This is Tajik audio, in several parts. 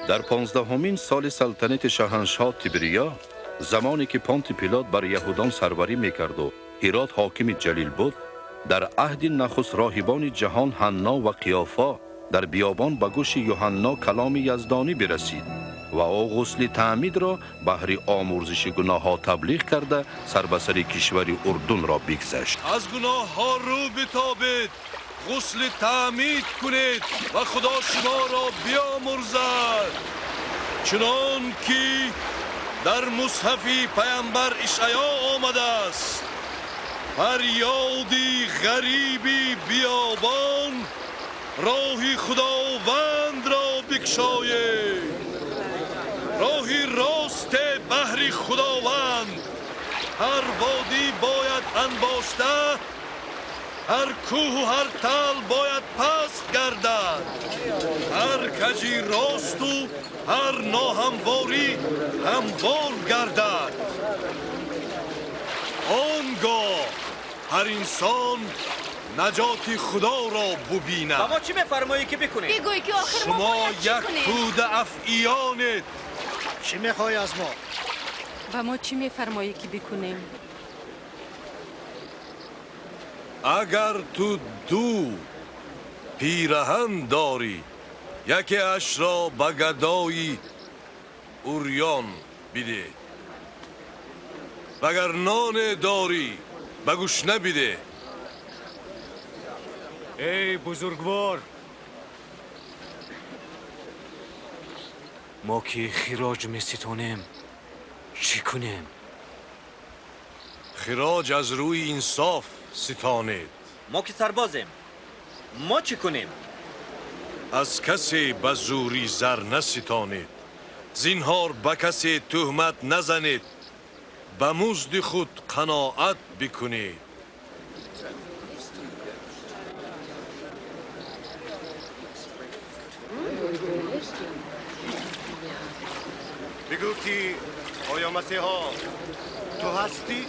Дар 15-умин соли салтанати шоҳаншоҳ Тибрия, замоне ки Понти Пилот бар яҳудон сарварӣ мекард ва Ҳирод ҳокими Ҷалил буд, дар аҳди нахуст роҳибони ҷаҳон Ҳанно ва Қиёфа дар биёбон ба гӯши Юҳанно каломи яздонӣ бирасид ва ӯ ғусли таъмидро баҳри омӯрзиши гуноҳҳо таблиғ карда сар ба сари кишвари Урдунро бигзашт. Аз гуноҳҳо рӯ битобед, ғусли таъмид кунед ва Худо шуморо биомӯрзад, чунон ки дар мусҳафи паямбар Ишаъё омадааст: фарёди ғариби биёбон, роҳи Худовандро бикшоед, роҳи рост баҳри Худованд. Ҳар водӣ бояд анбошта, ҳар кӯҳу ҳар тал бояд паст гардад, ҳар каҷи росту ҳар ноҳамворӣ ҳамвор гардад. Он гоҳ ҳар инсон наҷоти Худоро бубинад. Ба мо чӣ мефармоӣ ки бикунем? Бигӯй ки охир мо Шумо бояд чӣ як кунем? тӯда афъиёнед. Чӣ мехоҳӣ аз мо? Ба мо чӣ мефармоӣ ки бикунем? Агар ту ду пираҳан дорӣ, якеашро ба гадои урён бидеҳ. Агар ноне дорӣ, ба гушна бидеҳ. Эй бузургвор, мо ки хироҷ меситонем, чӣ кунем? Хироҷ аз рӯи инсоф ситонед. Мо ки сарбозем, мо чӣ кунем? Аз касе ба зӯрӣ зар наситонед, зинҳор ба касе тӯҳмат назанед, ба музди худ қаноат бикунед. Бигӯ, ки оё Масеҳо ту ҳастӣ?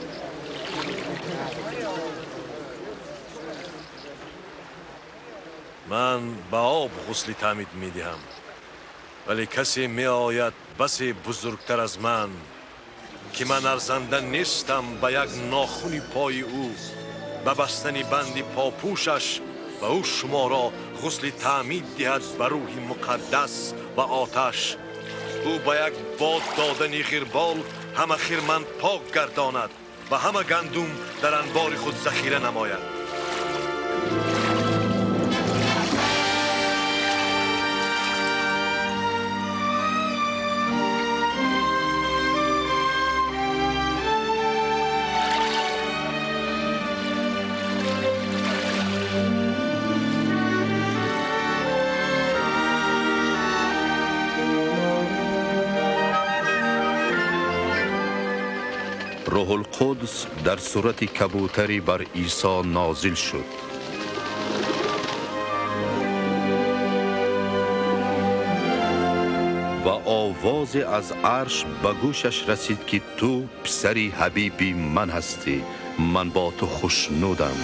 Ман ба об ғусли таъмид медиҳам, вале касе меояд басе бузургтар аз ман, ки ман арзанда нестам ба як нохуни пои ӯ, ба бастани банди попӯшаш, ва ӯ шуморо ғусли таъмид диҳад ба Рӯҳи Муқаддас ва оташ. Ӯ ба як бод додани ғирбол ҳама хирман пок гардонад ва ҳама гандум дар анбори худ захира намояд. Рӯҳулқудс дар сурати кабӯтарӣ бар Исо нозил шуд. Ва овозе аз арш ба гӯшаш расид, ки ту писари ҳабиби ман ҳастӣ, ман бо ту хушнудам.